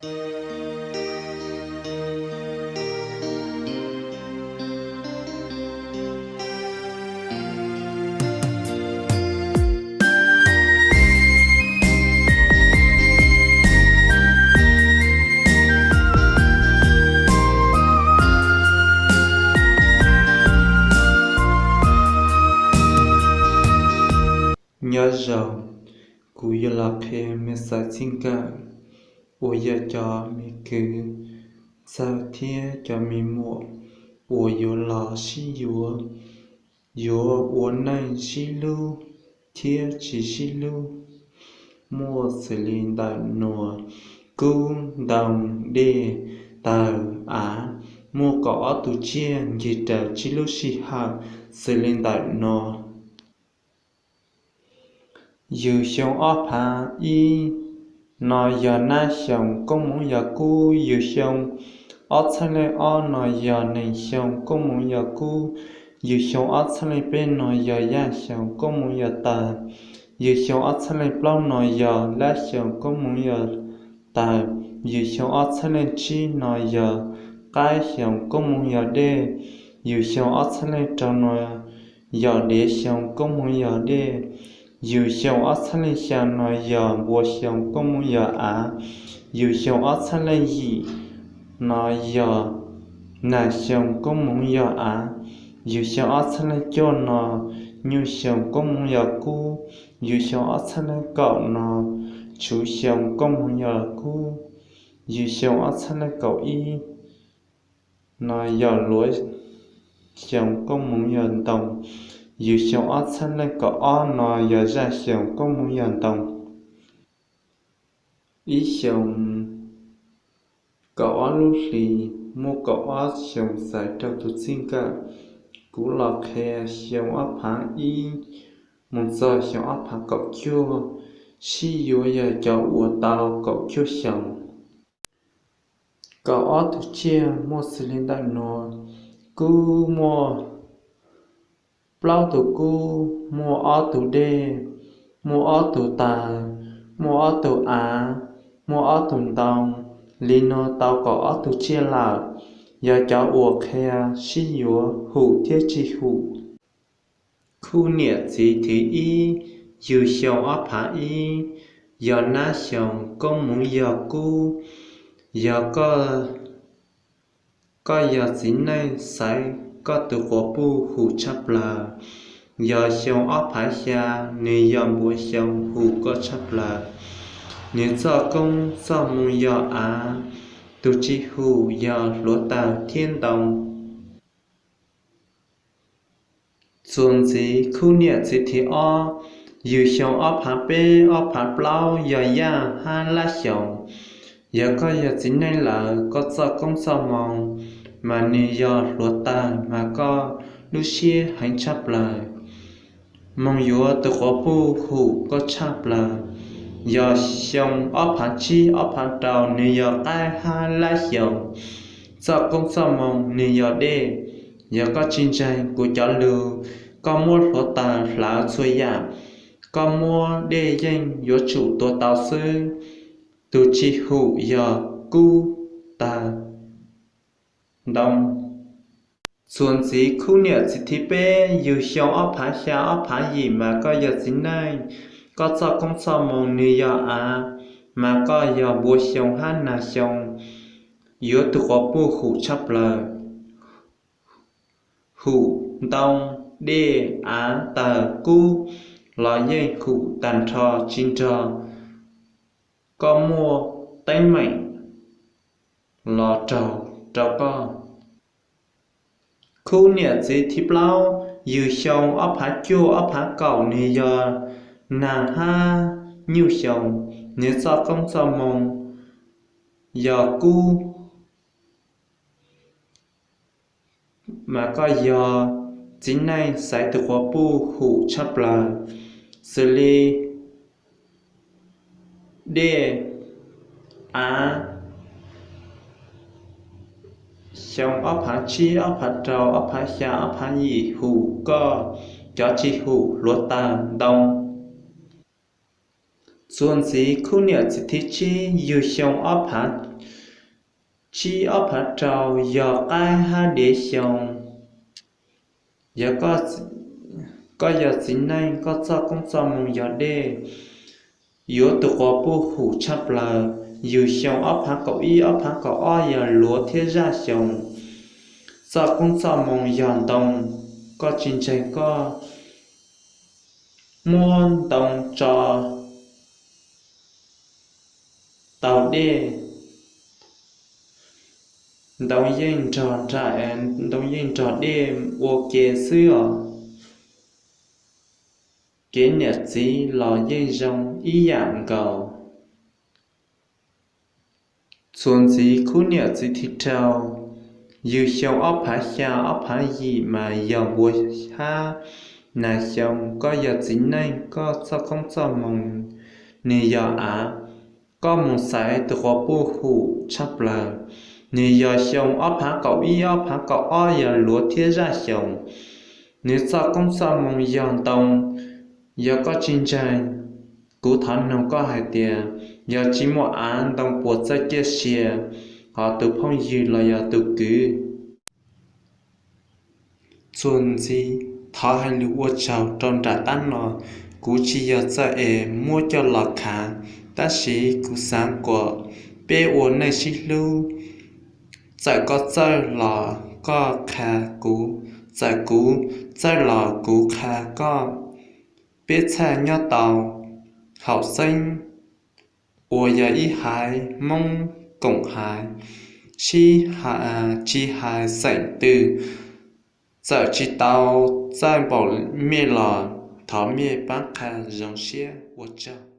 Nyob zoo, kuv yuav los qhia me xaiv txij nkawm uas yog cov me kwv ntxawg thiab cov me muam uas yuav los sib yuav, yuav ua neej sib hlub thiab tsis sib hlub. Muaj xws li ntawm nuav: kub, ntoo, dej, taws, av. Muaj kaum ob tug tsiaj ncig raws tsib lub sij hawm xws li ntawm no. Yug xyoo ob phav ib no yog nab xyoos, koob hmoov yog kub. Yug xyoo ob txhiab leej ob no yog nees xyoo, koob hmoov yog kub. Yug xyoo ob txhiab leej peb no yog yaj xyoos, koob hmoov yog taws. Yug xyoo ob txhiab leej plaub no yog lab xyoos, koob hmoov yog taws. Yug xyoo ob txhiab leej tsib no yog qaib xyoos, koob hmoov yog dej. Yug xyoo ob txhiab leej rau no yog dev xyoo, koob hmoov yog dej. Yug xyoo ob txhiab leej xya no yog npua xyoo, koob hmoov yog av. Yug xyoo ob txhiab leej yim no yog nas xyoo, koob hmoov yog av. Yug xyoo ob txhiab leej cuaj no nyuj xyoo, koob hmoov yog kub. Yug xyoo ob txhiab leej kaum no tshuv xyoo, koob hmoov yog kub. Yug xyoo ob txhiab leej kaum ib no yog luav xyoo, koob hmoov yog ntoo. Yug xyoo ob txhiab leej kaum ob no yog zaj xyoo, koob hmoov yog ntoo. Ib xyoo kaum ob lub hlis muaj kaum ob xyoo xaiv rau tus txij nkawm. Kuv los qhia xyoo ob phav ib mus txog xyoo ob phav kaum cuaj, sib yuav yog cov uas tau kaum cuaj xyoos. Kaum ob tug tsiaj muaj xws li ntawm nuav: kub, muaj plaub tug kub, muaj ob tug dej, muaj ob tug taws, muaj ob tug av, muaj ob tug ntoo. Li no tau kaum ob tug tsiaj lawm, yog cov uas qhia sib yuav hum thiab tsis hum. Khub niam txiv thib ib, yug xyoo ob phav ib, yog nab xyoo, koob hmoov yog kub. Yog koj yog txiv neej xaiv koj tus quas puj hum tshaj plaws. Yog xyoo ob phav xya, nws yog npua xyoo, hum koj tshaj plaws. Nws txoj koob txoj moo yog av, tus tsis hum yog hluav taws thiab ntoo. Txuas ntxiv khub niam txiv thib ob, yug xyoo ob phav peb, ob phav plaub, yog yaj hab lab xyoos. Yog koj yog txiv neej lawm, koj txoj koob txoj moo mas nws yog hluav taws, mas koj lub siab heev tshaj plaws. Moo yuav tus quas puj hum koj tshaj plaws. Yog xyoo ob phav tsib, ob phav rau, nws yog qaib hab lab xyoos. Txoj koob txoj moo nws yog dej. Yog koj tsis ntseeg kuv cov lus, koj muab hluav taws hlawv txhua yam, koj muab dej yeej yuav tsum tua tau xwb. Tus tsis hum yog kub, taws, ntoo. Txuas ntxiv khub niam txiv thib peb, yug xyoo ob phav xya, ob phav yim, mas koj yog txiv neej, koj txoj koob txoj moo nws yog av, mas koj yog npua xyoo hab nag xyoo, yuav tus quas puj hum tshaj plaws. Hum ntoo, dej, av, taws, kub los yeej hum tag nrho tsis nrog koj muaj teeb meem los raug rau koj. Khub niam txiv thib plaub, yug xyoo ob phav cuaj, ob phav kaum, nws yog nag hab nyuj xyoo, nws txoj koob txoj moo yog kub, mas koj yog txiv neej xaiv tus quas puj hum tshaj plaws, xws li dej, av. Xyoo ob phav tsib, ob phav rau, ob phav xya, ob phav yim hum koj, cov tsis hum hluav taws, ntoo. Txuas ntxiv khub niam txiv thib tsib yug xyoo ob phav tsib ob phav rau yog qaib hab dev xyoo. Yog koj yog txiv neej koj txoj koob txoj moo yog dej, yuav tug quas puj hum tshaj plaws. Yug xyoo ob phav kaum ib ob phav kaum ob yog luav thiab zaj xyoo. Txoj koob txoj moo yog ntoo, koj tsis ntseeg koj muab ntoo tso tau dej, ntoo yeej nrog nra, ntoo yeej nrog dej ua ke xwb os. Kev niam txiv los yeej zoo ib yam nkaus. Txuas ntxiv khub niam txiv thib rau, yug xyoo ob phav xya ob phav yim mas yog npua hab nas xyoo. Koj yog txiv neej koj txoj koob txoj moo, nwg yog av, koj moog xaiv tug quas puj hum tshaj plaws. Nwg yog xyoo ob phav kaum ib ob phav kaum ob yog luav thiab zaj xyoo. Nwg txoj koob txoj moo yog ntoo. Yog koj tsis ntseeg, kuv thov noog koj hais tias, yog tsis muaj av ntoo puas txawj ciaj sia, hos tus phooj ywg los yog tus kwv? Txuas ntxiv thov hais lus ua tsaug rau nram qab no, kuv tsis yog txawj es muab coj los khav, tab sis kuv xaav kuas peb ua neej sib hlub. Txawm koj txawj los koj qha kuv, txawm kuv txawj los kuv qha koj. Peb txhaj nyob tau haum xeeb uas yog ib haiv Moob koom haiv, sib tsis hais xeem twg. Txawm tsis tau txawj npaum mej los thov mej paab qha zoo siab. Ua tsaug.